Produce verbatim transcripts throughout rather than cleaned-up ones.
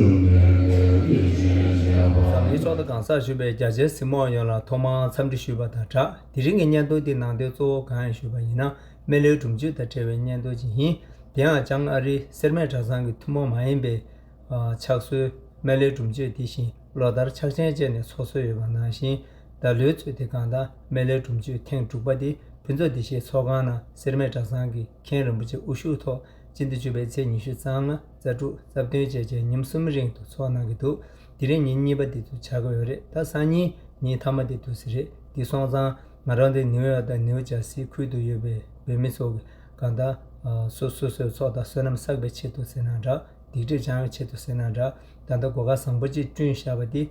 འཛམ་གླིང་ཕྱོགས་མཐའ་གང་སར་བཞུགས་པའི་རྒྱ་ཆེའི་གཟིགས་མོ་བ་ཡོངས་ལ་ཐོག་མར་འཚམས་འདྲི་ཞུས་པ་དང་སྦྲགས། དེ་རིང་གི་བརྙན་ཐུང་འདིའི་ནང་དོན་གཙོ་བོ་གང་ཡིན་ཞུས་པ་ཡིན་ན། སྨན་བླའི་སྒྲུབ་མཆོད་དང་འབྲེལ་བའི་བརྙན་ཐུང་ཅིག་ཡིན། དེའང་བྱང་ཨ་རིའི་སེར་སྨད་གྲྭ་ཚང་གི་ཐུན་མོང་མ་ཡིན་པའི་ཕྱག་སྲོལ་སྨན་བླའི་སྒྲུབ་མཆོད་དེ་བཞིན་ལོ་ལྟར་ཕྱག་ཆེན་བཅས་ནས་འཚོགས་སྲོལ་ཡོད་པ་ནང་བཞིན། ད་ལོའི་ཚོད་དེ་གང་ལྟར་སྨན་བླའི་སྒྲུབ་མཆོད་ཐེངས་དྲུག་པ་དེ་ཕུན་ཚོགས་བདེ་གཤིས་ཚོགས་ཁང་ནང་སེར་སྨད་གྲྭ་ཚང་གི་མཁན་རིན་པོ་ཆེ་དབུ་བཞུགས་ཐོག་སྤྱི་ཟླ་བཅུ་པའི་ཚེས་ཉི་ཤུ་རྩ་ལྔ་རྩ་དྲུག་རྩ་བདུན་བཅས་ཀྱི་ཉིན་གསུམ་རིང་དུ་འཚོགས་གནང་གི་འདུག་དེ་རིང་ཉིན་གཉིས་པ་དེ་དུས་ཆགས་ཀྱི་ཡོད་རེད། ད་སང་ཉིན་ཉིན་མཐའ་མ་དེ་དུས་ཟེར་རེད། དེ་སོང་ཙང་ང་རང་དེ་ནིའུ་ཡོག་དང་ནིའུ་ཇར་སི་ཁུལ་དུ་ཡོད་པའི་བོད་མི་ཚོ་གི་གང་ལྟར་སོ་སོ་སོའི་ཚོགས་དང་བསོད་ནམས་བསགས་པའི་ཆེད་དུ་ཟེར་ན་འདྲ། སྡིག་སྒྲིབ་སྦྱང་བའི་ཆེད་དུ་ཟེར་ན་འདྲ། ད་ལྟ་གོ་སྐབས་བཟང་པོ་ཅིག་བསྐྲུན་བཞག་པ་དེ་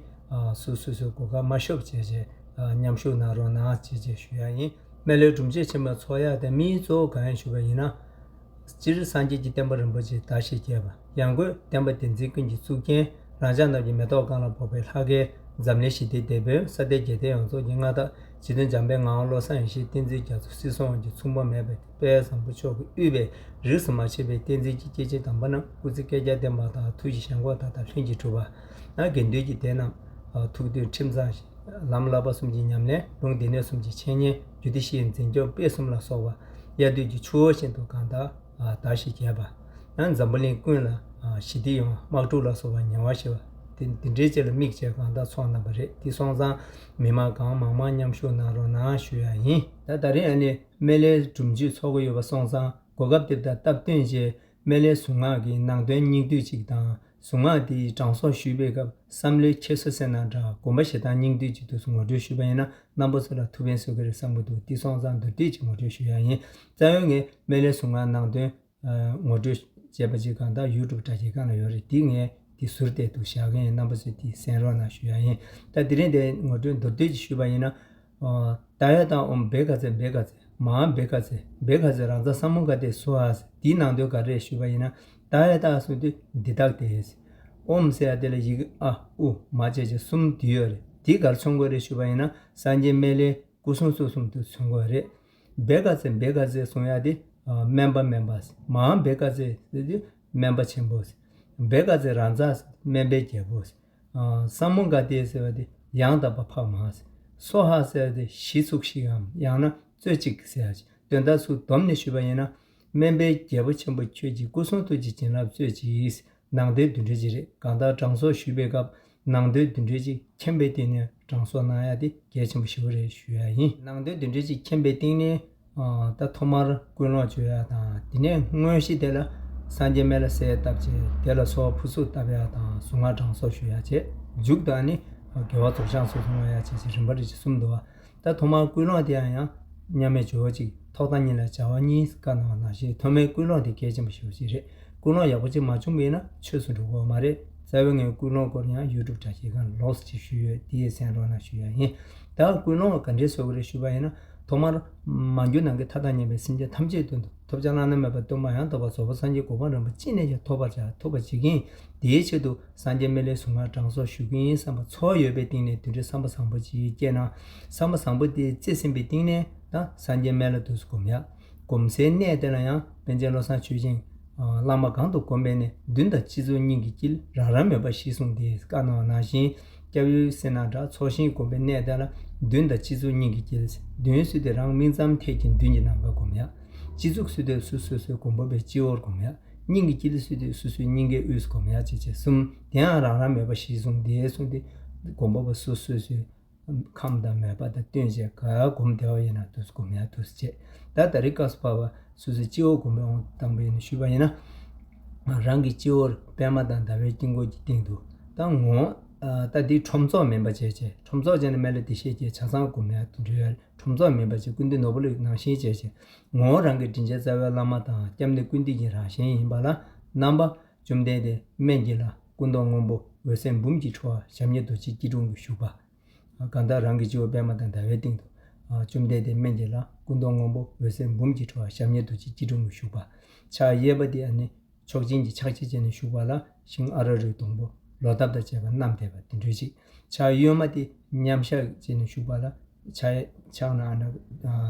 སོ་སོ་སོའི་གོ་སྐབས་མ་ཤོར་བ་བྱས་བྱས་མཉམ་ཞུགས་གནང་རོགས་གནང་བྱས་བྱས་ཞུ་ཡ་ཡིན། སྨན་བླའི་སྒྲུབ་མཆོད་ཆེན་མོ་འཚོགས་ཡ་དེ་དམིགས་ཡུལ་གཙོ་བོ་གང་ཡིན་ཞུས་པ་ཡིན་ན། སྤྱིར་སངས་རྒྱས་ཀྱི་བསྟན་པ་རིན་པོ་ཆེ་དར་ཞིང་རྒྱས་པ། ཡང་སྒོས་བསྟན་པ་བསྟན་འཛིན་ཀུན་གྱི་གཙུག་རྒྱན། རང་ཅག་རྣམས་ཀྱི་མེ་ཏོག་གང་ལ་ཕོག་པའི་ལྷ་སྐལ། འཛམ་གླིང་ཞི་བདེའི་དེད་དཔོན། ས་སྟེང་རྒྱལ་བསྟན་ཡོངས་རྫོགས་ཀྱི་མངའ་བདག་རྗེ་བཙུན་འཇམ་དཔལ་ངག་དབང་བློ་བཟང་ཡེ་ཤེས་བསྟན་འཛིན་རྒྱ་མཚོ་སྲིད་གསུམ་དབང་གྱུར་མཚུངས་པ་མེད་པའི་དཔལ་བཟང་པོ་མཆོག་གིས་དབུས་པའི་རིས་སུ་མ་ཆད་པའི་བསྟན་འཛིན་གྱི་སྐྱེས་ཆེན་དམ་པ་རྣམས་སྐུ་ཚེ་བསྐལ་བརྒྱར་བརྟན་པ་དང་ཐུགས་ཀྱི་བཞེད་དགོངས་མཐའ་དག་ལྷུན་གྱིས་གྲུབ་པ། དགེ་འདུན་གྱི་སྡེ་རྣམས་ཐུགས་མཐུན་ཁྲིམས་གཙང་ཞིང་ལམ་བསླབ་པ་གསུམ་གྱི་ཉམས་ལེན། ལུང་སྡེ་སྣོད་གསུམ་གྱི་འཆད་ཉན། རྒྱུད་སྡེ་བཞིའི་འཛིན་སྐྱོང་སྤེལ་གསུམ་ལ་སོགས་པ་དབྱར་དུས་ཀྱི་ཆུ་བོ་བཞིན་དུ་གང་དག་དར་ཞིང་རྒྱས་པ། ཡང་འཛམ་བུ་གླིང་ཀུན་ལ་ཞི་བདེ་ཡོང་བ། དམག་འཁྲུག་ལ་སོགས་པ་ཉེ་བར་ཞི་བ། དེ་འདི་འདྲའི་ཆེད་ལ་དམིགས་བྱས་གང་དག་ཚོགས་གནང་བ་རེད། དེ་སོང་ཙང་མི་མང་གང་མང་མང་མཉམ་ཞུགས་གནང་རོགས་གནང་ཞུ་ཡ་ཡིན། ད་ད་རིང་ཨ་ནི་སྨན་བླའི་སྒྲུབ་མཆོད་ཚོགས་ཀྱི་ཡོད་པ་སོང་ཙང་གོ་སྐབས་དེ་དང་སྟབས་བསྟུན་བྱས་སྨན་བླའི་གཟུངས་སྔགས་ཀྱི་ནང་དོན་སྙིང་བསྡུས་ཅིག་དང་། གཟུངས་སྔགས་དེའི་གྲངས་གསོག་ཞུས་པའི་སྐབས་བསམ་བློའི་འཁྱེར་སོ་ཟེར་ན་འདྲ། སྒོམ་པ་ཞེ་དྲག་སྙིང་བསྡུས་ཅིག་ཏུ་ངོ་སྤྲོད་ཞུས་པ་ཡིན་ན་རྣམ་པ་ཚོ་ལ་ཐུགས་ཕན་གསོས་ཀྱི་རེད་བསམ་གྱི་འདུག་དེ་སོང་ཙང་མདོར་བསྡུས་ཅིག་ངོ་སྤྲོད་ཞུ་ཡ་ཡིན། རྩ་བའི་ངས་སྨན་བླའི་གཟུངས་སྔགས་ནང་དོན་ངོ་སྤྲོད་བྱས་པ་ཅིག་གང་ལྟར་ཡུ་ཊུབ་དྲ་རྒྱའི་སྒང་ལ་ཡོད་རེད། དེ་ངས་དེ་ཟུར་དེ་དུ་བཞག་གི་ཡིན། རྣམ་པ་ཚོས་དེ་གསན་རོགས་གནང་ཞུ་ཡ་ཡིན། ད་དེ་རིང་དེ་ངོ་སྤྲོད་མདོར་བསྡུས་ཅིག་ཞུས་པ་ཡིན་ན། ཏདྱ་ཐཱ། ཨོཾ་བྷཻ་ཥ་ཛྱེ་བྷཻ་ཥ་ཛྱེ། མ་ཧཱ་བྷཻ་ཥ་ཛྱེ། བྷཻ་ཥ་ཛྱེ་རཱ་ཛ་ས་མུདྒ་ཏེ་སྭཱ་ཧཱ་ཟེར། དེའི་ནང་དོན་ག་རེ་རེད་ཞུས་པ་ཡིན་ན། ཏདྱ་ཐཱ་གསུངས་དུས་འདི་དག་སྟེ་ཟེར། ཨོཾ་ཟེར་ཡ་དེ་ལ་ཡི་གེ་ཨ་ཨུ་མ་བཅས་བཅས་གསུམ་འདུས་ཡོད་རེད། དེ་ག་རེ་མཚོན་དགོས་རེད་ཞུས་པ་ཡིན་ན་སངས་རྒྱས་སྨན་བླའི་སྐུ་གསུང་ཐུགས་གསུམ་དུ་མཚོན་དགོས་རེད། བྷཻ་ཥ་ཛྱེ་བྷཻ་ཥ་ཛྱེ་གསུང་ཡ་དེ་དམན་པ་དམན་པ་ཟེར། མ་ཧཱ་བྷཻ་ཥ་ཛྱེ་ཟེར་དུས་དམན་པ་ཆེན་པོ་ཟེར། བྷཻ་ཥ་ཛྱེ་རཱ་ཛ་ཟེར། དམན་པའི་རྒྱལ་པོ་ཟེར། ཨ། ས་མུདྒ་ཏེ་ཟེར་བ་དེ་ཡང་དག་པ་འཕགས་མ་ཟེར། སྭཱ་ཧཱ་ཟེར་བ་དེ་གཞི་ཚུགས་ཤིག་གམ་ཡང་ན་རྩོད་ཅིག་ཟེར་ཡ་ཅིག་དོན་དག་ཚུར་བསྡོམས་ནས་ཞུས་པ་ཡིན་ན། དམན་པའི་རྒྱལ་པོ་ཆེན་པོ་ཁྱོད་ཀྱི་སྐུ་གསུང་ཐུགས་ཀྱི་བྱིན་རླབས་སྩོལ་ཅིག་ནང་དོན་འདི་འདྲ་ཅིག་རེད། གང་ལྟར་གྲངས་གསོག་ཞུས་པའི་སྐབས་ནང་དོན་འདི་འདྲ་ཅིག་མཁྱེན་པའི་སྟེང་ནས་གྲངས་གསོག་གནང་ཡ་དེ་གལ་ཆེན་པོ་ཞེ་པོ་རེད་ཞུ་ཡ་ཡིན། ནང་དོན་འདི་འདྲ་ཅིག་མཁྱེན་པའི་སྟེང་ནས། ཨ། ད་ཐོག་མར་ཀུན་སློང་བཅོས་ཡ་དང་། དེ་ནས་དངོས་གཞི་དེ་ལ་སངས་རྒྱས་སྨན་བླ་གསལ་བཏབ་བྱས་དེ་ལ་གསོལ་བ་ཕུར་ཚུགས་བཏབ་ཡ་དང་། གཟུངས་སྔགས་གྲངས་གསོག་ཞུ་ཡ་བྱས། མཇུག་ཏུ་ཨ་ནི་དགེ་བ་རྫོགས་བྱང་སོ་སོ་བསྔོ་ཡ་བྱས་བྱས་རིམ་པ་རེ་བཞིན་གསུམ་འདུག་བ། ད་ཐོག་མར་ཀུན་སློང་དེ་ཡང་ཡང་མཉམ་མེད་ཇོ་བོ་གཅིག་ཐོག་མཐའ་གཉིས་ལ་བྱ་བ་གཉིས་བཀའ་གནང་བ་ནང་བཞིན་ཐོག་མའི་ཀུན་སློང་དེ་གལ་ཆེན་པོ་ཞེ་པོ་ཅིག་རེད། ཀུན་སློང་ཡག་པོ་ཅིག་མ་བྱུང་བ་ཡིན་ན་ཆོས་སུ་འགྲོ་གི་ཡོད་མ་རེད། རྩ་བའི་ངས་ཀུན་སློང་སྐོར་ཡང་ཡུ་ཊུབ་དྲ་རྒྱའི་སྒང་ལ་ལོགས་སུ་ཅིག་ཞུས་ཡོད། དེ་ཡང་གསན་རོགས་གནང་ཞུ་ཡ་ཡིན། ད་ཀུན་སློང་ག་འདྲས་བཟོ་གི་རེད་ཞུས་པ་ཡིན་ན། ཐོག་མར་མ་གྱུར་ནམ་མཁའི་མཐའ་དང་མཉམ་པའི་སེམས་ཅན་ཐམས་ཅད་དོན་དུ་ཐོབ་བྱ་བླ་ན་མེད་པ་སྟོང་པ་ཡང་དག་པར་རྫོགས་པ་སངས་རྒྱས་གོ་འཕང་རིན་པོ་ཅི་ནས་ཀྱང་ཐོབ་པར་བྱ། ཐོབ་པར་བྱེད་ཀྱི་ཡིན། དེའི་ཆེད་དུ་སངས་རྒྱས་སྨན་བླའི་གཟུངས་སྔགས་གྲངས་གསོག་ཞུ་གི་ཡིན་བསམ་པ་ཚོར་ཡོད་པའི་སྟེང་ནས་དེ་འདྲའི་བསམ་པ་བཟང་པོ་ཅིག་སྐྱེས་ན། བསམ་པ་བཟང་པོ་དེ་བརྩིས་ཟིན་པའི་སྟེང་ནས་ད་སངས་རྒྱས་སྨན་བླ་དུས་སུ་སྒོམ་ཡ། སྒོམ་སའི་གནས་དེ་ལ་ཡང་པཎ་ཆེན་བློ་བཟང་ཆོས་རྒྱན་བླ་མ་གང་དུ་བསྒོམས་པས་ནི། མདུན་དང་སྤྱི་གཙུག་སྙིང་གི་དཀྱིལ། རང་རང་མོས་པ་གཞིར་བཟུང་སྟེ། བཀའ་གནང་བ་ནང་བཞིན་སྐྱབས་ཡུལ་ཟེར་ན་འདྲ། ཚོགས་ཞིང་བསྒོམས་པའི་གནས་དེ་ལ་མདུན་དང་སྤྱི་གཙུག་སྙིང་གི་དཀྱིལ། མདུན་ཟེར་དུས་རང་སྨིན་མཚམས་ཐད་ཀྱི་མདུན་གྱི་ནམ་མཁར་བསྒོམ་ཡ། སྤྱི་གཙུག་ཟེར་དུས་སོ་སོ་སོའི་གོམ་པ་པའི་སྤྱི་བོར་བསྒོམ་ཡ། སྙིང་གི་དཀྱིལ་ཟེར་དུས་སོ་སོའི་སྙིང་གའི་དབུས་སུ་བསྒོམ་ཡ་བྱས་བྱས་གསུམ། དེ་ཡང་རང་རང་མོས་པ་གཞིར་བཟུང་སྟེ་གསུངས་ཏེ། གོམ་པ་པ་སོ་སོ་སོའི་ཁམས་དང་མོས་པ་དང་བསྟུན་བྱས་ག་སྒོམ་བདེ་བ་ཡིན་ན་དུས་སུ་སྒོམ་ཡ་དུས་སུ་བྱས། ད་ད་རེས་སྐབས་སུ་བབས་པ་སོ་སོའི་སྤྱི་བོ་སྒོམ་པའི་དབང་དུ་བཏང་པ་ཡིན་ན་ཞུས་པ་ཡིན་ན། རང་གི་སྤྱི་བོར་པདྨ་དང་ཟླ་བའི་དཀྱིལ་འཁོར་གྱི་སྟེང་དུ། ད་ངོ་། ད་འདི་ཁྲོམ་ཚོགས་མིན་པ་བྱས་བྱས། ཁྲོམ་ཚོགས་བྱས་ན་སྨན་བླ་བདེ་གཤེགས་ཀྱིས་ཆ་ཚང་སྒོམ་ཡ་དུ་འགྲོ་ཡ། ཁྲོམ་ཚོགས་མིན་པ་བྱས་ཀུན་འདུས་ནོར་བུ་གླིང་ནང་བཞིན་བྱས་བྱས། ངོ་བོ་རང་གི་དྲིན་ཅན་རྩ་བའི་བླ་མ་དང་སྐྱབས་གནས་ཀུན་འདུས་ཀྱི་རང་བཞིན་ཡིན་པ་ལ་རྣམ་པ། བཅོམ་ལྡན་འདས་སྨན་གྱི་བླ་སྐུ་མདོག་སྔོན་པོ་འོད་ཟེར་འབུམ་གྱི་ཁྲོ་བ་ཞབས་གཉིས་རྡོ་རྗེའི་སྐྱིལ་ཀྲུང་གིས་བཞུགས་པ། གང་ལྟར་རང་གི་སྤྱི་བོ་པདྨ་དང་ཟླ་བའི་སྟེང་དུ། བཅོམ་ལྡན་འདས་སྨན་གྱི་བླ་སྐུ་མདོག་སྔོན་པོ་འོད་ཟེར་འབུམ་གྱི་ཁྲོ་བ་ཞབས་གཉིས་རྡོ་རྗེའི་སྐྱིལ་ཀྲུང་གིས་བཞུགས་པ། ཕྱག་གཡས་པ་དེ་ཨ་ནི་མཆོག་སྦྱིན་གྱི་ཕྱག་རྒྱ་བྱས་ནས་བཞུགས་པ་ལ་ཤིང་ཨ་ར་རུའི་སྡོང་པོ་ལོ་འདབ་དང་བཅས་པ་བསྣམས་བསྡད་པ་དེ་འདྲ་ཅིག་ཕྱག་གཡོན་མ་དེ་མཉམ་བཞག་བྱས་ནས་བཞུགས་པ་ལ་ཕྱག་ཕྱག་ན་ཨ་ནི་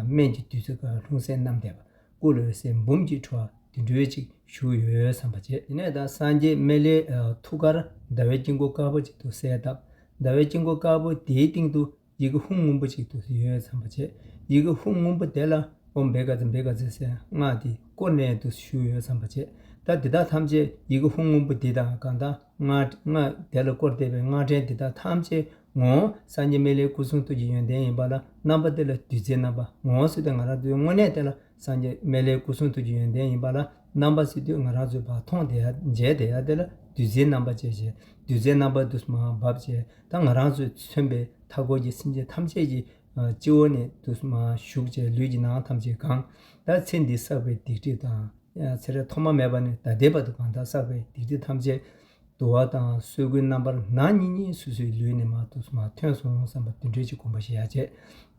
སྨན་གྱི་བདུད་རྩི་ལྷུང་བཟེད་བསྣམས་བསྡད་པ། སྐུ་ལ་འོད་ཟེར་འབུམ་གྱི་ཁྲོ་བ་ དེ་འདྲའི་ཅིག་བཞུགས་ཡོད་བསམ་པ་བྱས། དེ་ནས་ད་སངས་རྒྱས་སྨན་བླའི་ཨ་ཐུགས་ཀར་ཟླ་བའི་དཀྱིལ་འཁོར་དཀར་པོ་ཅིག་ཏུ་གསལ་བཏབ། ཟླ་བའི་དཀྱིལ་འཁོར་དཀར་པོ་དེའི་སྟེང་དུ་ཡི་གེ་ཧཱུྃ་སྔོན་པོ་ཅིག་ཏུ་ཡོད་བསམ་པ་བྱས། ཡི་གེ་ཧཱུྃ་སྔོན་པོ་དེ་ལ་ཨོཾ་བྷཻ་ཥ་ཛྱ་བྷཻ་ཥ་ཛྱ་ཟེར་སྔགས་དེ་བསྐོར་ནས་ཏུ་བཞུགས་ཡོད་བསམ་པ་བྱས། ད་དེ་དག་ཐམས་ཅད་ཡི་གེ་ཧཱུྃ་སྔོན་པོ་འདི་དང་གང་དག་སྔགས་སྔགས་དེ་ལ་བསྐོར་བསྡད་པའི་སྔགས་ཕྲེང་འདི་དག་ཐམས་ཅད་ངོ་བོ་སངས་རྒྱས་སྨན་བླའི་སྐུ་གསུང་ཐུགས་ཀྱི་ཡོན་ཏན་ཡིན་པ་ལ། རྣམ་པ་དེ་ལ་བདུད་རྩིའི་རྣམ་པ། ངོ་བོ་ཟེར་དུས་ང་རང་ཚོའི་དངོས་གནས་དེ་ལ་སངས་རྒྱས་སྨན་བླའི་སྐུ་གསུང་ཐུགས་ཀྱི་ཡོན་ཏན་ཡིན་པ་ལ། རྣམ་པ་ཟེར་དུས་ང་རང་ཚོའི་བར་མཐོང་བསྡད་ཡ་མཇལ་བསྡད་ཡ་དེ་ལ་བདུད་རྩིའི་རྣམ་པ་ཅེས་བྱས། བདུད་རྩིའི་རྣམ་པ་དུ་མར་བབས་བྱས། ད་ང་རང་ཚོས་མཚོན་པའི་མཐའ་འཁོར་གྱི་སེམས་ཅན་ཐམས་ཅད་ཀྱི་ཨ་སྤྱི་བོ་ནས་དུ་མར་ཞུགས་བྱས་ལུས་ཀྱི་ནང་ཐམས་ཅད་གང་། ད་ཚེ་འདིར་བསགས་པའི་སྡིག་སྒྲིབ་དང་། ཚེ་རབས་ཐོག་མ་མེད་པ་ནས་ད་ལྟའི་བར་དུ་གང་དག་བསགས་པའི་སྡིག་སྒྲིབ་ཐམས་ཅད་དུ་བ་དང་སོལ་ཀུན་རྣམ་པར་ནང་ཉིད་ཉིད་སོ་སོའི་ལུས་ནས་མར་དུ་མར་ཐོན་སོང་བསམ་པ་དེ་འདྲའི་ཅིག་སྒོམ་པ་བྱེད་ཡ་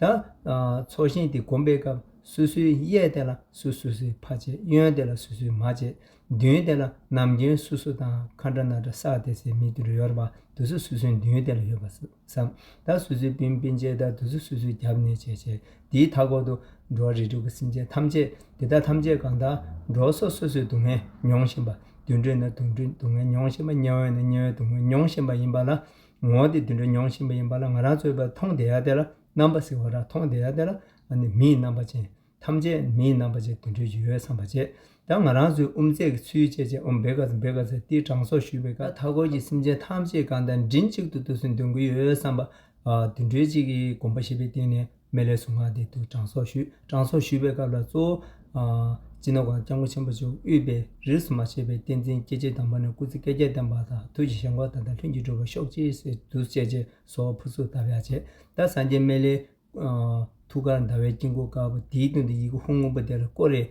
བྱས། ད་ཚོགས་ཞིང་དེ་སྒོམ་པའི་སྐབས་སོ་སོའི་གཡས་དེ་ལ་སོ་སོ་སོའི་ཕར་བྱས། གཡོན་དེ་ལ་སོ་སོའི་མར་བྱས། མདུན་དེ་ལ་ནམ་རྒྱུན་སོ་སོ་དང་ཁ་འདྲ་ན་འདྲ་བསགས་ཏེ་ཟེར་མི་དེ་འདྲ་ཡོད་རེད་པ། དེ་ཚོ་སོ་སོའི་མདུན་དེ་ལ་ཡོད་པ་བསམ། ད་སོ་སོའི་སྤུན་སྤུན་མཆེད་དང་དེ་ཚོ་སོ་སོའི་རྒྱབ་ནས་བྱས་བྱས། དེའི་མཐའ་སྐོར་དུ་འགྲོ་བ་རིགས་དྲུག་གི་སེམས་ཅན་ཐམས་ཅད་དེ་དག་ཐམས་ཅད་གང་དག་འགྲོ་བ་སོ་སོ་སོའི་སྡུག་བསྔལ་མྱོང་བཞིན་པ། དུད་འགྲོ་ན་དུད་འགྲོའི་སྡུག་བསྔལ་མྱོང་བཞིན་པ། དམྱལ་བ་ན་དམྱལ་བའི་སྡུག་བསྔལ་མྱོང་བཞིན་པ་ཡིན་པ་ལ། ངོ་བོ་དེ་དུད་འགྲོ་མྱོང་བཞིན་པ་ཡིན་པ་ལ། ང་རང་ཚོའི་བར་མཐོང་བསྡད་ཡ་དེ་ལ་རྣམ་པ་ཟེར་བ་ར། མཐོང་བསྡད་ཡ་དེ་ལ་ཨ་ནི་མིའི་རྣམ་པ་ཅན། ཐམས་ཅད་མིའི་རྣམ་པ་ཅན་དེ་འདྲ་ཞིག་ཡོད་བསམ་པ་བྱས། ད་ང་རང་ཚོའི་དབུ་མཛད་ཀྱི་ཚུལ་བྱས་བྱས། ཨོཾ་བྷཻ་ཥ་ཛྱ་བྷཻ་ཥ་ཛྱ་དེ་གྲངས་གསོག་ཞུས་པའི་སྐབས་མཐའ་འཁོར་གྱི་སེམས་ཅན་ཐམས་ཅད་གང་དང་མགྲིན་གཅིག་ཏུ་དུ་སུན་འདོན་གྱི་ཡོད་བསམ་པ། ཨ་དེ་འདྲའི་ཅིག་གི་སྒོམ་པ་བྱས་པའི་སྟེང་ནས་སྨན་བླའི་གཟུངས་སྔགས་དེ་དུ་གྲངས་གསོག་ཞུས། གྲངས་གསོག་ཞུས་པའི་སྐབས་ལ་གཙོ་བོ་ཨ་སྤྱི་ནོར་༸གོང་ས་༸སྐྱབས་མགོན་ཆེན་པོ་མཆོག་དབུས་པའི་རིས་སུ་མ་ཆད་པའི་བསྟན་འཛིན་སྐྱེས་ཆེན་དམ་པ་ནས་སྐུ་ཚེ་བསྐལ་བརྒྱར་བརྟན་པ་དང་། ཐུགས་ཀྱི་བཞེད་དགོངས་དང་ལྡན་ལྷུན་གྱིས་གྲུབ་པར་ཤོག་ཅེས་ཟེར་དུ་བྱས་བྱས་གསོལ་བ་ཕུར་ཚུགས་བཏབ་ཡ་བྱས། ད་སངས་རྒྱས་སྨན་བླའི་ཨ་ཐུགས་ཀར་ཟླ་བའི་དཀྱིལ་འཁོར་དཀར་པོ་དེའི་སྟེང་དུ་ཡི་གེ་ཧཱུྃ་སྔོན་པོ་དེ་ལ་བསྐོར་རེ།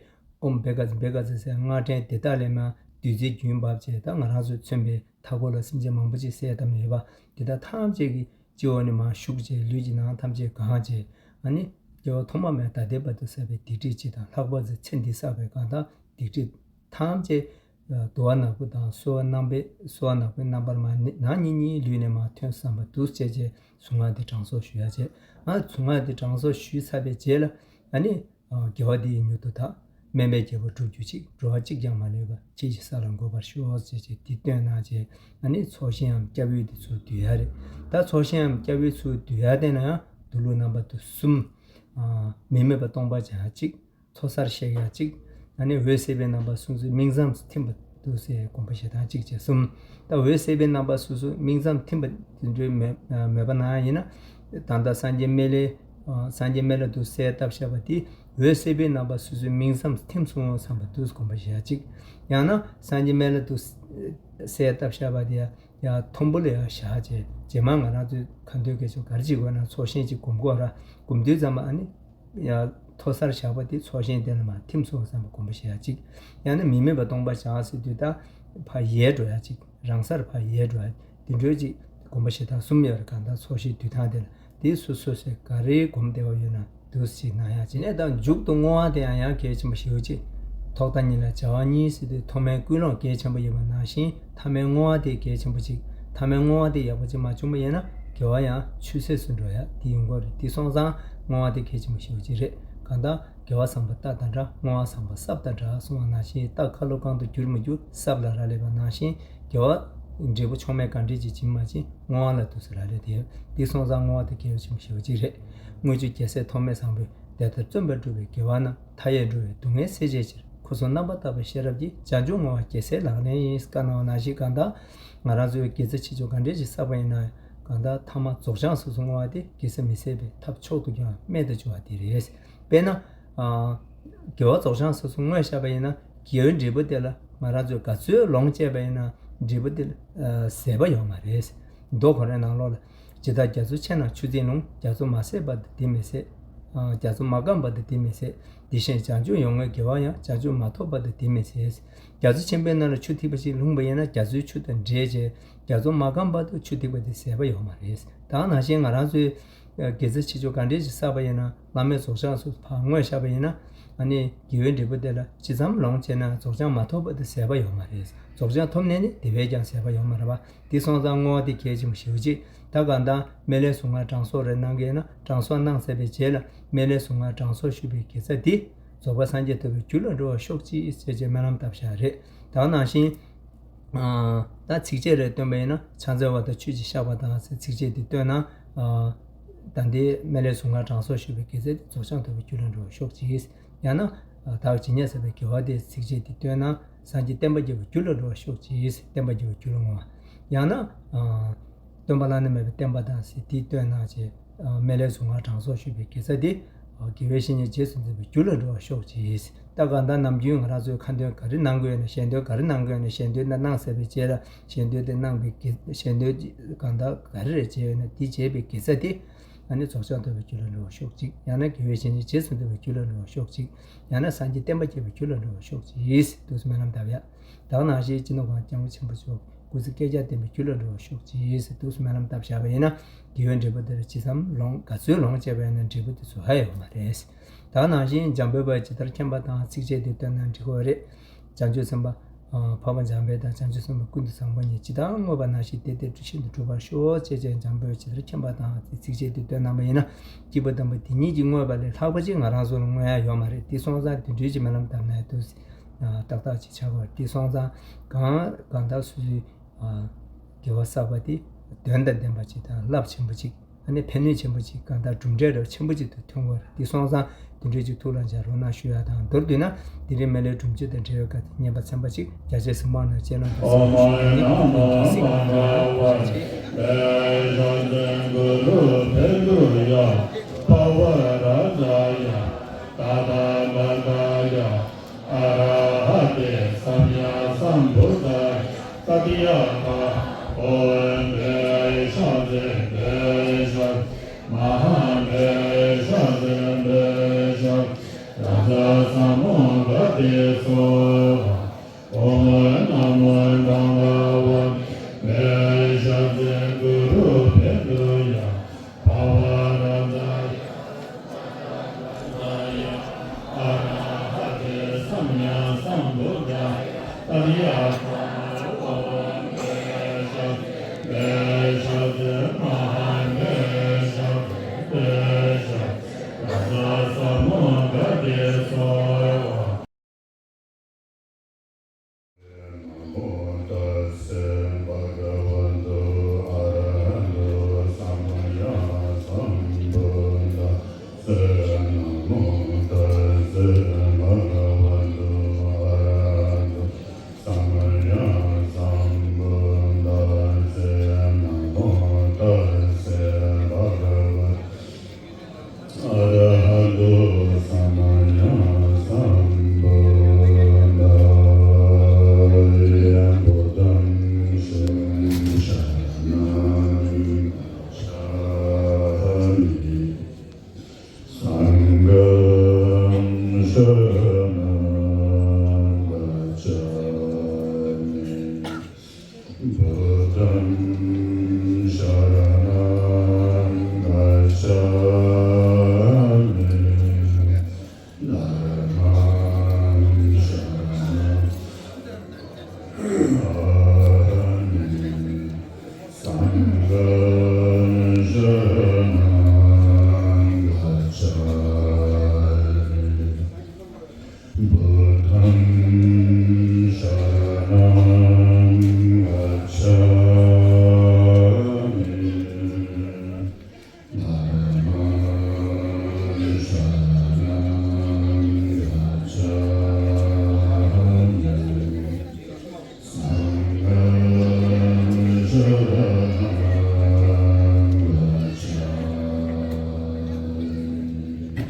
ཨོཾ་བྷཻ་ཥ་ཛྱ་བྷཻ་ཥ་ཛྱ་ཟེར་སྔགས་ཕྲེང་དེ་དག་ལས་མར་བདུད་རྩིའི་རྒྱུན་བབས་བྱས། ད་ང་རང་ཚོས་མཚོན་པའི་མཐའ་འཁོར་ལ་སེམས་ཅན་མང་པོ་ཅིག་གསལ་བཏབ་ནས་ཡོད་པ་དེ་དག་ཐམས་ཅད་ཀྱི་སྤྱི་བོ་ནས་མར་ཞུགས་བྱས། ལུས་ཀྱི་ནང་ཐམས་ཅད་གང་བྱས། ཨ་ནི་སྐྱེ་བ་ཐོག་མ་མེད་ད་ལྟའི་བར་དུ་བསགས་པའི་སྡིག་སྒྲིབ་སྤྱི་དང་། ལྷག་པར་དུ་ཚེ་འདིར་བསགས་པའི་གང་དག་སྡིག་སྒྲིབ་ཐམས་ཅད་དུ་བ་ནག་པོ་དང་སོལ་བ་རྣམ་པའི་སོལ་བ་ནག་པོའི་རྣམ་པར་མར་ནང་ཉིད་ཉིད་ལུས་ནས་མར་ཐོན་བསམ་པ་དུ་བྱས་བྱས་གཟུངས་སྔགས་འདི་གྲངས་གསོག་ཞུ་ཡ་བྱས། ཨ་གཟུངས་སྔགས་འདི་གྲངས་གསོག་ཞུས་ཚར་བའི་རྗེས་ལ་ཨ་ནི་དགེ་བ་འདི་ཡིས་མྱུར་དུ་བདག་སྨན་པའི་རྒྱལ་པོར་གྲུབ་གྱུར་ཅིག་འགྲོ་བ་གཅིག་ཀྱང་མ་ལུས་པ། ཁྱེད་ཀྱི་ས་ལ་འགོད་པར་ཤོག་ཅེས་བྱས་འདི་བཏོན་གནང་བྱས། ཨ་ནི་ཚོགས་ཞིང་ངམ་སྐྱབས་འོས་འདི་ཚུར་བསྡུ་ཡ་རེད། ད་ཚོགས་ཞིང་ངམ་སྐྱབས་འོས་ཚུར་བསྡུ་ཡ་དེ་ན་ཡང་འདུག་ལུགས་རྣམ་པ་དུ་གསུམ། ཨ་མི་མེད་པ་སྟོང་པ་སྦྱང་ཡ་གཅིག་མཚོ་སར་གཤེགས་ཡ་གཅིག་ཨ་ནི་འོད་གསལ་བའི་རྣམ་པ་སོ་སོའི་སྨིན་མཚམས་སུ་ཐིམ་པ་དུ་ཟེར་སྒོམ་པ་བྱེད་སྟངས་གཅིག་བྱས་གསུམ། ད་འོད་གསལ་བའི་རྣམ་པ་སོ་སོའི་སྨིན་མཚམས་ཐིམ་པ་དེ་འདྲའི་མེད་མེད་པ་ན་ཡིན་ན། ད་ལྟ་སངས་རྒྱས་སྨན་བླའི་ཨ་སངས་རྒྱས་སྨན་བླ་དུ་གསལ་བཏབ་བཞག་པ་དེ་འོད་གསལ་བའི་རྣམ་པ་སོ་སོའི་སྨིན་མཚམས་སུ་ཐིམ་སོང་བསམ་པ་དུ་སྒོམ་པ་བྱེད་ཡ་གཅིག་ཡང་ན་སངས་རྒྱས་སྨན་བླ་དུ་གསལ་བཏབ་བཞག་པ་དེ་ཡང་ཡང་མཐོན་པོ་ལ་ཡང་བཞག་བྱས། རྗེས་མ་ང་རང་ཚོས་ག་འདོད་སྐད་ཆ་ག་རེ་བྱེད་དགོས་ན་ཚོགས་ཞིང་གཅིག་སྒོམ་དགོས་ར། སྒོམ་དུས་ཙམ་པ་ཨ་ནི་ཡང་མཐོ་སར་བཞག་པ་དེ་ཚོགས་ཞིང་དེ་ལ་མར་ཐིམ་སོང་བསམ་པ་སྒོམ་པ་བྱེད་ཡ་གཅིག་ཡང་ན་མི་མེད་པ་སྟོང་པ་སྦྱང་ཟེར་དུས་ད་ཕར་ཡལ་འགྲོ་ཡ་གཅིག་རང་སར་ཕར་ཡལ་འགྲོ་ཡ་དེ་འདྲའི་གཅིག་སྒོམ་པ་བྱེད་སྟངས་གསུམ་ཡོད་རེད། གང་ལྟར་ཚོགས་ཞིང་བསྡུ་སྟངས་དེ་ལ། དེ་སོ་སོ་སོས་ག་རེའི་སྒོམ་བདེ་བ་ཡོད་ན་དུ་ཞིག་གནང་ཡ་བྱས་ནས། ད་མཇུག་ཏུ་བསྔོ་བ་དེ་ཡང་ཡང་གལ་ཆེན་པོ་ཞེ་པོ་ཅིག་ཐོག་མཐའ་གཉིས་ལ་བྱ་བ་གཉིས་ཟེར་དུས་ཐོག་མའི་ཀུན་སློང་གལ་ཆེན་པོ་ཡིན་པ་ནང་བཞིན་མཐའ་མའི་བསྔོ་བ་དེ་གལ་ཆེན་པོ་ཅིག་མཐའ་མའི་བསྔོ་བ་དེ་ཡག་པོ་ཅིག་མ་བྱུང་པ་ཡིན་ན་དགེ་བ་ཡང་ཆུད་ཟོས་སུ་འགྲོ་ཡ་དེ་ཡོང་གི་རེད། དེ་སོང་ཙང་བསྔོ་བ་དེ་གལ་ཆེན་པོ་ཞེ་པོ་ཅིག་རེད། གང་ལྟར་དགེ་བ་བཟང་པོ་རྟ་དང་འདྲ། བསྔོ་བ་བཟང་པོ་སྲབ་དང་འདྲ་གསུངས་པ་ནང་བཞིན། རྟ་ཁ་ལོ་གང་དུ་བསྒྱུར་མི་བསྒྱུར་སྲབ་ལ་རག་ལས་པ་ནང་བཞིན། དགེ་བ་འབྲས་བུ་ཕྱོགས་མེད་གང་འདྲས་ཅིག་བྱིན་མ་བྱིན་བསྔོ་བ་ལ་དུས་སུ་རག་ལས་དེ། འདི་སོང་ཙང་བསྔོ་བ་དེ་གལ་ཆེན་པོ་ཞེ་པོ་ཅིག་རེད། དངུལ་ཆུ་རྒྱལ་སྲས་ཐོགས་མེད་བཟང་པོས། དེ་ལྟར་བརྩོན་པས་བསྒྲུབས་པའི་དགེ་བ་རྣམས། མཐའ་ཡས་འགྲོ་བའི་སྡུག་བསྔལ་སེལ་བྱའི་ཕྱིར། ཁུ་ཚུར་རྣམ་པར་བཏགས་པའི་ཤེས་རབ་ཀྱིས། བྱང་ཆུབ་བསྔོ་བ་རྒྱལ་སྲས་ལག་ལེན་ཡིན། བཀའ་གནང་བ་ནང་བཞིན། གང་ལྟར་ང་རང་ཚོའི་དགེ་རྩ་ཆེ་ཆུང་ག་འདྲས་ཅིག་བསགས་པ་ཡིན་ན་ཡང་། གང་ལྟར་ཐ་མ་རྫོགས་བྱང་སོ་སོ་བསྔོ་བ་དེ་དགེ་རྩ་མི་ཟད་པའི་ཐབས་མཆོག་ཏུ་ཀྱང་རྨད་དུ་བྱུང་བ་དེ་རེད། དཔེར་ན། ཨ། དགེ་བ་རྫོགས་བྱང་སོ་སོ་བསྔོས་བཞག་པ་ཡིན་ན། དགེ་བའི་འབྲས་བུ་དེ་ལ་ང་རང་ཚོས་ག་ཚོད་ལོངས་སྤྱད་པ་ཡིན་ན་འབྲས་བུ་དེ་ལ་ཟད་པ་ཡོད་མ་རེད། མདོ་ཁོ་རའི་ནང་ལོགས་ལ། ཇི་ལྟར་རྒྱ་མཚོ་ཆེ་ན་ཆུ་འཛིན་ལྷུང་། རྒྱ་མཚོ་མ་ཟད་བར་དུ་དེ་མི་ཟད། ཨ། རྒྱ་མཚོ་མ་སྐམ་བར་དུ་དེ་མི་ཟད། དེ་བཞིན་བྱང་ཆུབ་ཡོངས་བསྔོའི་དགེ་བ་ཡང་། བྱང་ཆུབ་མ་ཐོབ་བར་དུ་དེ་མི་ཟད། རྒྱ་མཚོ་ཆེན་པོའི་ནང་ལ་ཆུ་ཐིགས་པ་ཞིག་ལྷུང་བ་ཡིན་ན་རྒྱ་མཚོའི་ཆུ་དང་འདྲེས་བྱས། རྒྱ་མཚོ་མ་སྐམ་བར་དུ་ཆུ་ཐིགས་པ་དེ་ཟད་པ་ཡོད་མ་རེད། ད་ནང་བཞིན་ང་རང་ཚོའི་དགེ་རྩ་ཆེ་ཆུང་ག་འདྲས་ཤིག་བསགས་པ་ཡིན་ན། བླ་མེད་རྫོགས་བྱང་སོ་སོ་ཕར་བསྔོས་བཞག་པ་ཡིན་ན། ཨ་ནི་དགེ་བའི་འབྲས་བུ་དེ་ལ་ཇི་ཙམ་ལོངས་སྤྱད་ན་རྫོགས་བྱང་མ་ཐོབ་བར་དུ་ཟད་པ་ཡོད་མ་རེད། རྫོགས་བྱང་ཐོབ་ནས་ནི་དེ་བས་ཀྱང་ཟད་པ་ཡོད་མ་རེད་པ། དེ་སོང་ཙང་བསྔོ་བ་དེ་གལ་ཆེན་པོ་ཞེ་པོ་ཅིག་ད་གང་ལྟར་སྨན་བླའི་གཟུངས་སྔགས་གྲངས་གསོག་རེ་གནང་གི་ཡོད་ན་གྲངས་གསོག་གནང་ཚར་བའི་རྗེས་ལ་སྨན་བླའི་གཟུངས་སྔགས་གྲངས་གསོག་ཞུས་པའི་དགེ་རྩ་དེ། རྫོགས་པ་སངས་རྒྱས་ཐོབ་པའི་རྒྱུ་ལ་འགྲོ་བར་ཤོག་ཅིག་ཅེས་བྱས་སྨོན་ལམ་བཏབ་བཞག་རེད། ད་ག་ནང་བཞིན། ད་ཚིགས་བཅད་རེ་བཏོན་པ་ཡིན་ན་ཕྱག་འཚལ་བ་དང་ཆོས་ཀྱི་བཤགས་པ་དང་ཟེར་ཚིགས་བཅད་དེ་བཏོན་ན། ད་ལྟའི་སྨན་བླའི་གཟུངས་སྔགས་གྲངས་གསོག་ཞུས་པའི་དགེ་རྩ་དེ་རྫོགས་བྱང་ཐོབ་པའི་རྒྱུ་ལ་འགྲོ་བར་ཤོག་ཅིག་ཡང་ན། བདག་ཇི་སྙེད་བསགས་པའི་དགེ་བ་དེ་ཚིགས་བཅད་དེ་བཏོན་ན་སངས་རྒྱས་བསྟན་པ་རྒྱས་པའི་རྒྱུ་ལ་འགྲོ་བར་ཤོག་ཅིག་བསྟན་པ་རྒྱས་པའི་རྒྱུ་ལ་བསྔོ་བ། ཡང་ན། སྟོན་པ་བླ་ན་མེད་པའི་བསྟན་པ་དང་ཟེར་དེ་བཏོན་ན་ཅེས། སྨན་བླའི་གཟུངས་སྔགས་གྲངས་གསོག་ཞུས་པའི་དགེ་རྩ་དེ། དགེ་བའི་བཤེས་གཉེན་རྗེས་སུ་འཛིན་པའི་རྒྱུ་ལ་འགྲོ་བར་ཤོག་ཅིག་ད་གང་ལྟར་ནམ་རྒྱུན་ང་རང་ཚོས་ཁ་འདོན་ག་རེ་གནང་དགོས་ཡོད་ན་ཞལ་འདོན་ག་རེ་གནང་དགོས་ཡོད་ན་ཞལ་འདོན་དེ་གནང་ཚར་བའི་རྗེས་ལ་ཞལ་འདོན་དེ་གནང་བའི་དགེ་ཞལ་འདོན་གང་ལྟར་ག་རེ་རེ་བྱས་ཡོད་ན་དེ་བྱས་པའི་དགེ་རྩ་དེ། ཨ་ནི་རྫོགས་བྱང་ཐོབ་པའི་རྒྱུ་ལ་འགྲོ་བར་ཤོག་ཅིག་ཡང་ན་དགེ་བའི་བཤེས་གཉེན་རྗེས་སུ་འཛིན་པའི་རྒྱུ་ལ་འགྲོ་བར་ཤོག་ཅིག་ཡང་ན་སངས་རྒྱས་བསྟན་པ་རྒྱས་པའི་རྒྱུ་ལ་འགྲོ་བར་ཤོག་ཅིག་འདུག་སེ་སྨོན་ལམ་བཏབ་ཡ། ད་ག་ནང་བཞིན་སྤྱི་ནོར་གོང་སྐྱབས་མགོན་ཆེན་པོ་མཆོག་སྐུ་ཚེ་བསྐལ་བརྒྱར་བརྟན་པའི་རྒྱུ་ལ་འགྲོ་བར་ཤོག་ཅེས་འདུག་སེ་སྨོན་ལམ་བཏབ་བཞག་པ་ཡིན་ན་དགེ་བའི་འབྲས་བུ་དེ་ལ་ཇི་ཙམ་ལོངས་ག་ཚོད་ལོངས་སྤྱད་པ་ཡིན་ན་འབྲས་བུ་དེ་ཚོ་ཧ་ཡོད་མ་རེད། ད་ག་ནང་བཞིན་འཇམ་དཔལ་དཔལ་ཇི་ལྟར་མཁྱེན་པ་དང་ཚིགས་བཅད་དེ་བཏོན་ན་འགྲིག་གི་རེད། བྱང་ཆུབ་སེམས་དཔའ། འཕགས་པ་འཇམ་དཔལ་དང་བྱང་ཆུབ་སེམས་དཔའ་ཀུན་ཏུ་བཟང་པོ་ཉིད་ཇི་ལྟར་བསྔོས་པ་ནང་བཞིན་དེ་ལྟར་ཤིན་ཏུ་གྲུབ་པར་ཤོག་ཅེས་བྱས་འཇམ་དཔལ་ཇི་ལྟར་མཁྱེན་པ་དང་ཚིགས་བཅད་དེ་བཏོན་གནང་པ་ཡིན་ན་སྐྱེས་བུ་དམ་པ་དེ་ཉིད་ཀྱིས་བསྔོས་པ་ལས་ལྷག་པ་ཅིག་ང་རང་ཚོ་ལ་བསྔོ་ཡ་ཡོད་མ་རེད། དེ་སོང་ཙང་དེ་འདྲའི་ཅིག་སྨོན་ལམ་བཏབ་ན་འདུག་ཏག་ཏག་ཅིག་ཆགས་པ་རེད། དེ་སོང་ཙང་གང་གང་ལྟར་སོ་སོའི་དགེ་བ་བསགས་པ་དེ་དོན་དང་ལྡན་པ་ཅིག་དང་རླབས་ཆེན་པོ་ཅིག་ཨ་ནི་ཕན་ནུས་ཆེན་པོ་ཅིག་གང་ལྟར་གྲུབ་འབྲས་རབ་ཆེན་པོ་ཅིག་ཏུ་ཐོན་དགོས་རེད། དེ་སོང་ཙང་དེ་འདྲའི་ཅིག་ཐུགས་ལ་འཇགས་རོགས་གནང་ཞུ་ཡ་དང་མདོར་བསྡུས་ན་དེ་རིང་སྨན་བླའི་སྒྲུབ་མཆོད་དང་འབྲེལ་བའི་བཀའ་དེ་བསྙེན་པ་ཚན་པ་ཅིག་རྒྱ་ཆེའི་གཟིགས་མང་རྣམས་སྤྱན་ལམ་དུ་གཟིགས་པ་ཞུ་ཡ་ཡིན། ཐུགས་རྗེ་གཟིགས། ཨ་ར་ཧ་ཏེ་སམྱཀ་སམྦུདྡྷ། ཏ་ཏི་ཡ་ཐཱ། ཨོཾ་བྷཻ་ཥ་ཛྱེ་བྷཻ་ཥ་ཛྱེ་མ་ཧཱ་བྷཻ་ཥ་ཛྱེ་བྷཻ་ཥ་ཛྱེ་རཱ་ཛ་ས་མུདྒ་ཏེ་སྭཱ་ཧཱ། ཨོཾ་ན་མོ་བྷ་ག་བ་ཏེ་བྷཻ་ཥ་ཛྱེ་གུ་རུ་བྷཻ་ཌཱུ་ཡ། བྷ་བ་རཱ་ཛ་ཡ། ཨ་ར་ཧ་ཏེ་སམྱཀ་སམྦུདྡྷ། ཏ་ཏི་ཡ་ཐཱ། ཨོཾ་བྷཻ་ཥ་ཛྱེ་བྷཻ་ཥ་ཛྱེ་མ་ཧཱ་བྷཻ་ཥ་ཛྱེ་བྷཻ་ཥ་ཛྱེ་རཱ་ཛ་ས་མུདྒ་ཏེ་སྭཱ་ཧཱ། ན་མོ་ཏཱ་ས་བྷ་ག་བ་ཏོ་ཨ་ར་ཧ་ཏོ་སམ་ཡཀ་སམྦུདྡྷ་སེ། ན་མོ་ཏཱ་ས་བྷ་ག་བ་ཏོ་ཨ་ར་ཧ་ཏོ་སམ་ཡཀ་སམྦུདྡྷ་སེ། ན་མོ་ཏཱ་ས་བྷ་ག་བ་ཨ་ར་ཧ་ཏོ་སམ་ཡཀ་སམྦུདྡྷ། བུདྡྷཾ་ཤྲ་ཤྲ་ཎཾ་གྱ་མི། སངྒྷཾ་ཤྲ་ཎཾ་གྱ་མི། བུདྡྷཾ་ཤྲ་ཎཾ་གྱ་མི། དྷརྨཾ་ཤྲ་ཎཾ་གྱ་མི། སངྒྷཾ་ཤྲ་ཎཾ་གྱ་མི། བུདྡྷཾ་ཤྲ་ཎཾ་གྱ་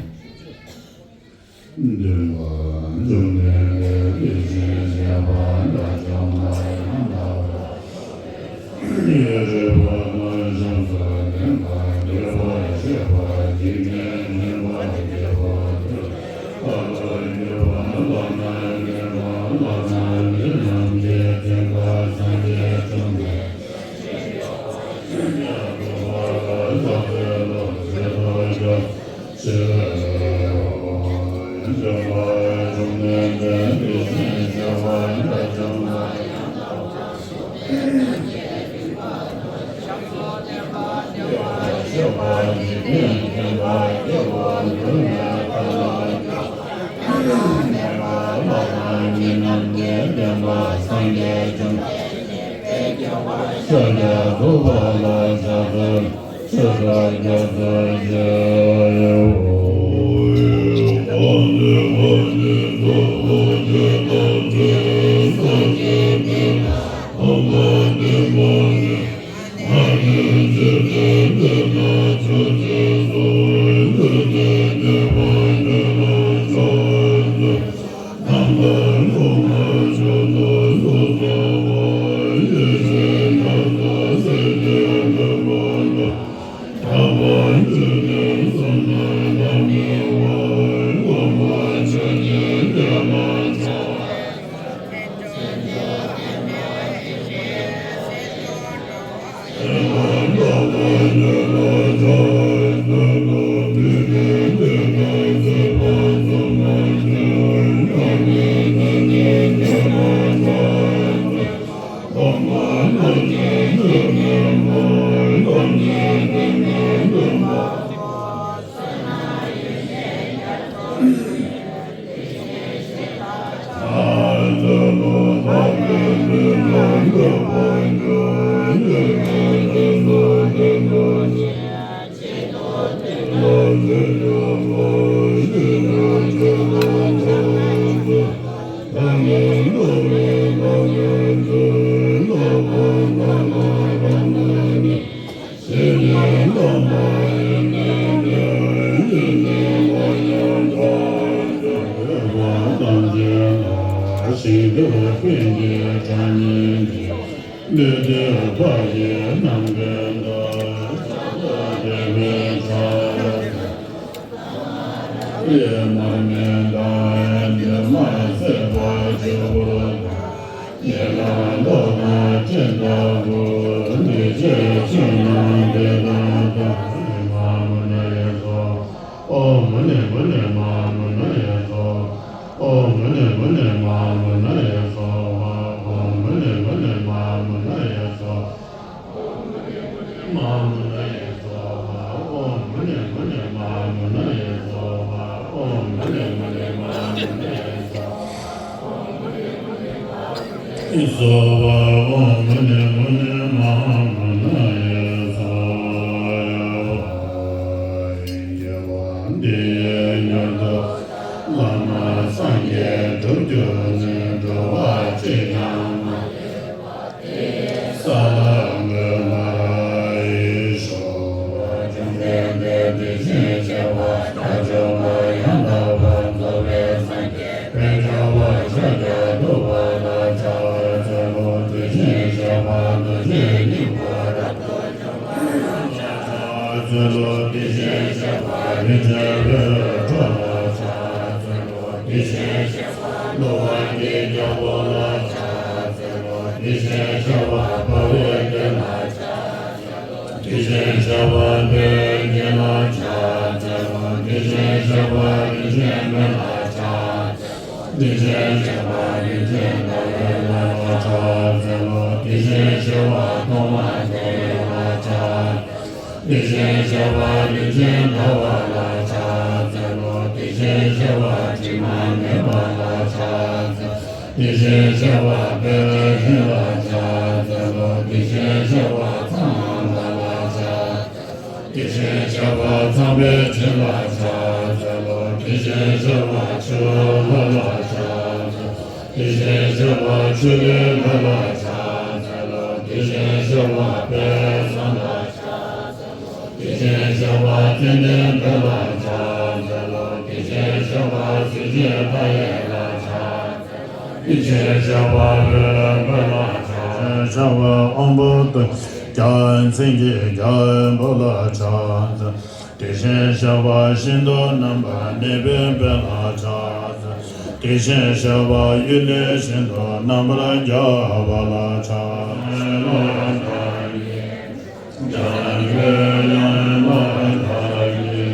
མི། དྷརྨཾ་ཤྲ་ཎཾ་གྱ་མི། སངྒྷཾ་ཤྲ་ཎཾ་གྱ་མི། འདུན་པ་འབྱུང་ལྡན་ལས་ལུས་ཅན་བྱེད་པ་དགྲ་བཅོམ་པ་ཡང་དག་པར་རྫོགས་པའི་སངས་རྒྱས་ཀྱི་གོ་འཕང་ཐོབ་པར་བྱ་སྟེ། དེ་བཞིན་གཤེགས་པ་དཔལ་ལྡན་ལ་ཕྱག་འཚལ་ལོ། དེ་བཞིན་གཤེགས་པ་རིན་ཆེན་མའི་ལ་ཕྱག་འཚལ་ལོ། དེ་བཞིན་གཤེགས་པ་རིན་ཆེན་ཟླ་བའི་ལ་ཕྱག་འཚལ་ལོ། དེ་བཞིན་གཤེགས་པ་ཐོག་མ་མེད་པའི་ལ་ཕྱག་འཚལ་ལོ། དེ་བཞིན་གཤེགས་པ་རིན་ཆེན་ཟླ་བ་ལ་ཕྱག་འཚལ་ལོ། དེ་བཞིན་གཤེགས་པ་དྲི་མ་མེད་པ་ལ་ཕྱག་འཚལ་ལོ། དེ་བཞིན་གཤེགས་པ་དཔལ་ཆེན་ལ་ཕྱག་འཚལ་ལོ། དེ་བཞིན་གཤེགས་པ་ཚངས་པ་ལ་ཕྱག་འཚལ་ལོ། དེ་བཞིན་གཤེགས་པ་ཚངས་པའི་བྱེད་ལ་ཕྱག་འཚལ་ལོ། དེ་བཞིན་གཤེགས་པ་ཆུ་ལྷ་ལ་ཕྱག་འཚལ་ལོ། དེ་བཞིན་གཤེགས་པ་ཆུ་ལྷའི་ལྷ་ལ་ཕྱག་འཚལ་ལོ། དེ་བཞིན་གཤེགས་པ་དཔལ་བཟང་ལ་ཕྱག་འཚལ་ལོ། དེ་བཞིན་གཤེགས་པ་ཙནྡན་དཔལ་ལ་ཕྱག་འཚལ་ལོ། དེ་བཞིན་གཤེགས་པ་གཟི་བརྗིད་མཐའ་ཡས་ལ་ཕྱག་འཚལ་ལོ། དེ་བཞིན་གཤེགས་པ་རོལ་པ་ལ་ཕྱག་འཚལ་ལོ། དེ་བཞིན་གཤེགས་པ་དབང་པོ་རྡོ་རྗེ་རྒྱལ་མཚན་གྱི་རྒྱལ་པོ་ལ་ཕྱག་འཚལ་ལོ། དེ་བཞིན་གཤེགས་པ་ཤིན་ཏུ་རྣམ་པར་གནས་པའི་དཔལ་ལ་ཕྱག་འཚལ་ལོ། དེ་བཞིན་གཤེགས་པ་གཡུལ་ལས་ཤིན་ཏུ་རྣམ་པར་རྒྱལ་བ་ལ་ཕྱག་འཚལ་ལོ། འཇམ་དཔལ་དབྱངས་མ་ཐག་ཉེ།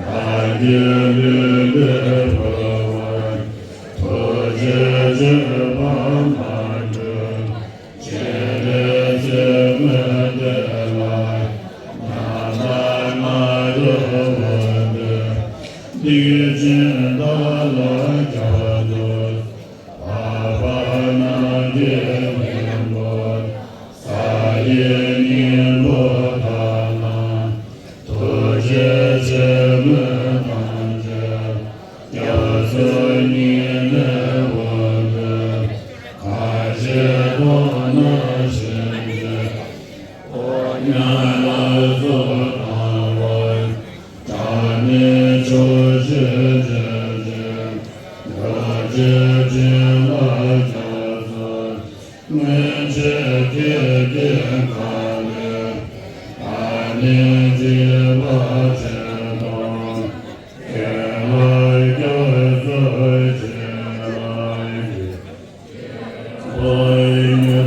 བདག་གི་ལུས་འདི་འཁོར་བར་ཐུགས་རྗེ་ཆེན་པོས་མ་བསྒྲིབས། བྱིན་གྱིས་བརླབས་པའི་བདེ་ལ་ཉམས་ལེན་མ་ཡོང་བ་དེ། སྡིག་ཅན་བདག་ལ་སྐྱབས་སུ། འཕགས་པ་རྣམས་ཀྱི་སྙིང་པོ། ས་ ཉ་ལ་སོགས་དང་བ། བྲག་ནི་ཕྱོགས་བཞིར་བྱེད་ཅིང་། རྡོ་རྗེ་སྤྱན་ལ་ཕྱག་འཚལ། སྔོན་ཆད་ཁྱེད་ཀྱི་ཁ་ནས། ཨ་ནི་ཅི་བ་ཆེན་དང་། ཁྱེད་ལ་སྐྱབས་སུ་མཆི་བ་ཡི།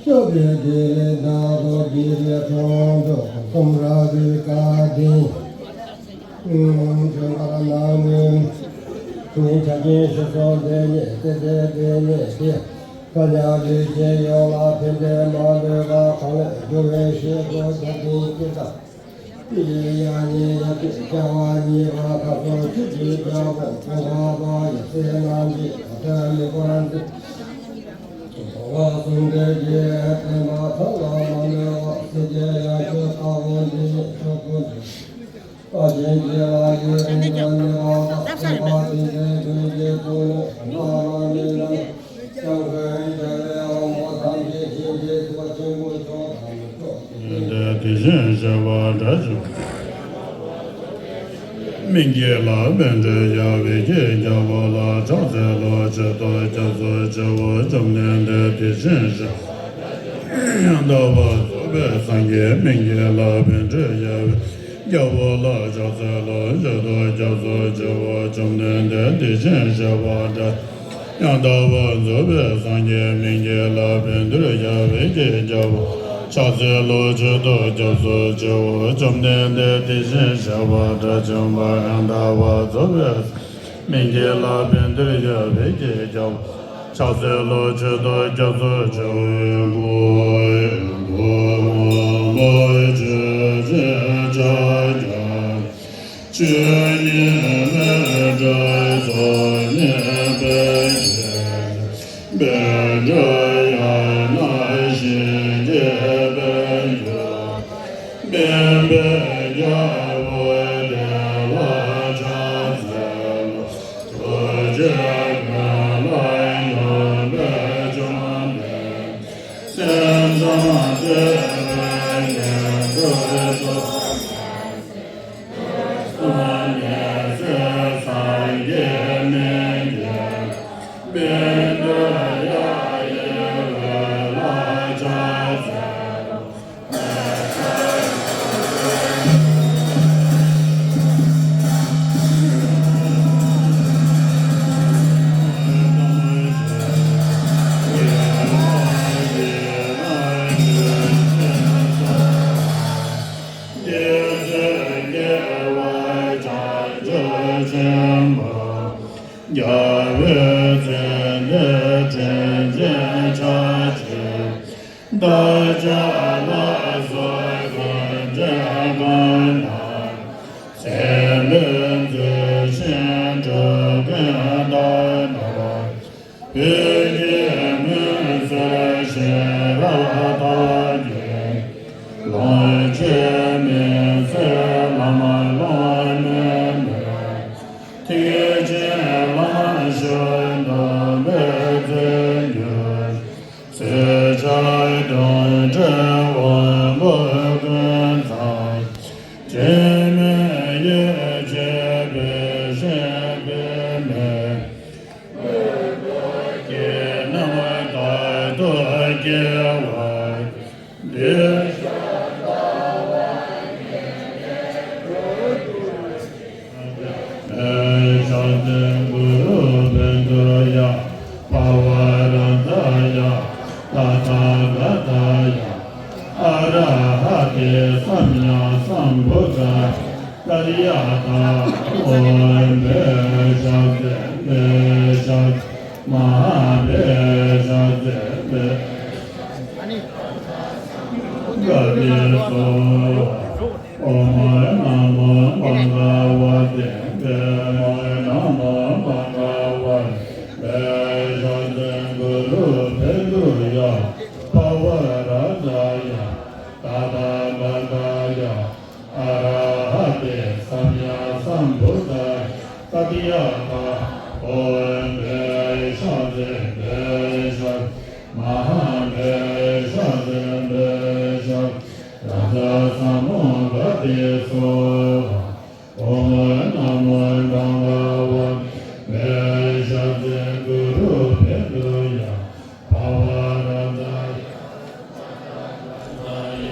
ཕྱོགས་པའི་དགེ་ལེགས་བདག་ཏུ་དགེ་ལེགས་འཕྲོ་འདུ་གསུམ་རབ་ཏུ་བཀའ་དྲིན། ཀུན་དགའ་ནང་མི། ཀུན་ཆ་ཅན་ཞེས་སོགས་ལྡན་ཉེ་སྟེ་དེ་ལྡན་ཉེ་སྟེ། དཀའ་ཉག་ལུས་ཅན་ཡོངས་ལ་ཕན་བདེ་མ་ལུས་པ་གང་ལས་འགྲོ་བའི་ཞེ་སྡང་རྒྱ་ཆེན་སྐྱེ་དག་དེ་ཡི་ཡང་ཉེ་ཡང་སྟེ་སྐྱེ་བ་གཉིས་པ་མཐར་ཐུག་ཆོས་ཀྱི་རྒྱལ་པོ་ཀུན་དགའ་བོ་ཡི་སྲས་རྣམས་ཀྱི་བ་དན་མི་བར་མཛད། འགྲོ་བ་གསུམ་འདི་ཡི་བསྟན་པ་ཐོག་ལ་མ་ནོར་བ་སྲིད་ཀྱི་ཡང་ཆོས་ལྟ་བུ་འདི་ཉིད་ཆོས་ཀུན་ཏུ། ལྟ་ཞིང་དགེ་བ་ཡི་རིམ་པ་གཉིས་པ་དང་། བསྟན་པ་དེ་འདྲའི་ཀུན་གྱི་ཐུགས་ནི་ལྷ་རྣམས་མི་རྣམས་སྐྱབས་མགོན་རྒྱལ་བའི་དབང་པོ་ཐམས་ཅད་མཁྱེན་ཅིང་ཐུབ་པ་ཆེན་པོ་མཆོག་དང་མཆོག་ཏུ་དེ་བཞིན་གཤེགས་པ་དགྲ་བཅོམ་སྨིན་གྱི་ལྷ་པཎ་ཌི་ཏ་ཡ་བི་ཀའི་རྒྱལ་པོ་ལ་ཕྱག་འཚལ་ལོ། མཆོད་དོ་སྐྱབས་སུ་མཆིའོ། བཅོམ་ལྡན་འདས་དེ་བཞིན་གཤེགས་པ་ཡང་དག་པར་རྫོགས་པའི་སངས་རྒྱས་སྨིན་གྱི་ལྷ་པཎ་ཌི་ཏ་ཡ་བི་རྒྱལ་པོ་ལ་ཕྱག་འཚལ་ལོ། མཆོད་དོ་སྐྱབས་སུ་མཆིའོ། བཅོམ་ལྡན་འདས་དེ་བཞིན་གཤེགས་པ་དགྲ་ཡང་དག་པར་རྫོགས་པའི་སངས་རྒྱས་སྨིན་གྱི་ལྷ་པཎ་ཌི་ཏ་ཡ་བི་ཀའི་རྒྱལ་པོ་ཕྱག་འཚལ་ལོ། མཆོད་དོ་སྐྱབས་སུ་མཆིའོ། བཅོམ་ལྡན་འདས་དེ་བཞིན་གཤེགས་པ་དགྲ་བཅོམ་པ་ཡང་དག་པར་རྫོགས་པའི་སྨིན་གྱི་ལྷ་པཎ་ཌི་ཏ་ཡ་བི་ཀའི་རྒྱལ་པོ་ཕྱག་འཚལ་ལོ། མཆོད་དོ་སྐྱབས་སུ་མཆིའོ། ཆོས་ཉིད་མི་འབྲལ་ཚོགས་གཉིས་པའི་རྒྱལ། པཎ་ཌི་ཏ་ཡ་ན་གཞོན་སྐྱེས་དཔལ་འབྱོར། སྨན་པའི་རྒྱལ་པོ་བདེ་བར་ཕྱག་འཚལ་ལོ། ཐུགས་རྗེ་ཀུན་ལ་ཡོད་པའི་བཅོམ་ལྡན། སེམས་ཙམ་བསྟོད་པའི་ཉན་ཐོས་ཚོགས། སངས་རྒྱས་སངས་རྒྱས་མིན་གྱི་པཎ་ཌི་ཏ་ཡི་འོད་ལ་ཕྱག་འཚལ་ལོ། རྒྱལ་པོའི་མཚན་འདི་དྲིན་ཅན་ཕྱག་བྱེད། བདག་ཅག་ལ་སོགས་སེམས་ཅན་གང་དག་སེམས་དཔའི་མཛོད་ཆེན་འགྲོ་ཀུན་བདག་ནི། བོད་ཀྱི་མུན་སེལ་ཤེས་རབ་ཐབས་ཀྱིས། ལོངས་སྤྱོད་མི་ཟད་ལམ་ལོང་མེད་མོད། ཐེག་ཆེན་ལམ་ཞུགས་སྟོན་པའི་མཛོད་འགྱུར། སྲས་ཆགས་དུང་སྒྲོན་དབང་པོ་ཀུན་ཚང་། སྤྱན་མིག་ཡིད་ཆེས་བུ་ཤིང་བུད་མེད། ཀྱི་རྣམ་ཐར་ཐུགས་བསྐྱེད་པ། འདི་ཕྱག་འཚལ་གུ་རུ་བཻ་ཌཱུརྱ། བྷ་བ་ར་ཛཱ་ཡ། ཏ་ཐཱ་ག་ཏཱ་ཡ། ཨ་ར་ཧ་ཏེ་སམ་ཡ་སམ་བུད་དཱ་ཡ། ཏ་རི་ཡ་ཐཱ། ཨོཾ་བཻ་ཥ་ཛེ་བཻ་ཥ་ཛེ། མ་ཧཱ་བཻ་ཥ་ཛེ་བཻ་ཥ་ཛེ་སྭཱ་ཧཱ། ཨོཾ་ནམོ་བྷ་ག་བ་ཏེ་བཻ། ཨོཾ་ནམོ་བྷ་ག་བ་ཏེ་བཻ། ཕྱག་འཚལ་གུ་རུ་བེ་ཌཱུརྱ་བྷ་ག་ར་ཛཱ་ཡ་ཏ་ཐཱ་ག་ཏཱ་ཡ་ཨ་ར་ཧ་ཏེ་སམ་ཡ་སམ་བུད་དཱ་ཡ་ཏ་ཏི་ཡ་ཐཱ། ཨོཾ་བེ་ཤ་ཛེ་བེ་ཤ་ཛེ་མ་ཧཱ་བེ་ཤ་ཛེ་བེ་ཤ་ཛེ་རཱ་ཛ་ས་མུདྒ་ཏེ་སྭཱ་ཧཱ། ཨོཾ་ན་མོ་གངྒཱ་ཝ་ཏེ་བེ་ཤ་ཛེ་གུ་རུ་བེ་ཌཱུརྱ་བྷ་ག་ར་ཛཱ་ཡ་ཏ་ཐཱ་ག་ཏཱ་ཡ་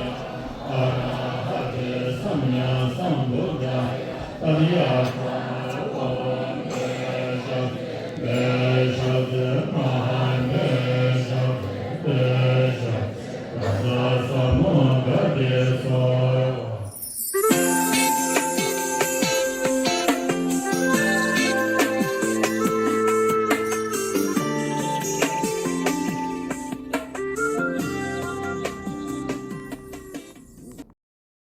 ཨ་ར་ཧ་ཏེ་སམ་ཡ་སམ་བུད་དཱ་ཡ་ཏ་ཏི་ཡ་ཐཱ། ཨོཾ་བེ་ཤ་ཛེ་བེ་ཤ་ཛེ་མ་ཧཱ་བེ་ཤ་ཛེ་བེ་ཤ་ཛེ་རཱ་ཛ་ས་མུདྒ་ཏེ་སྭཱ་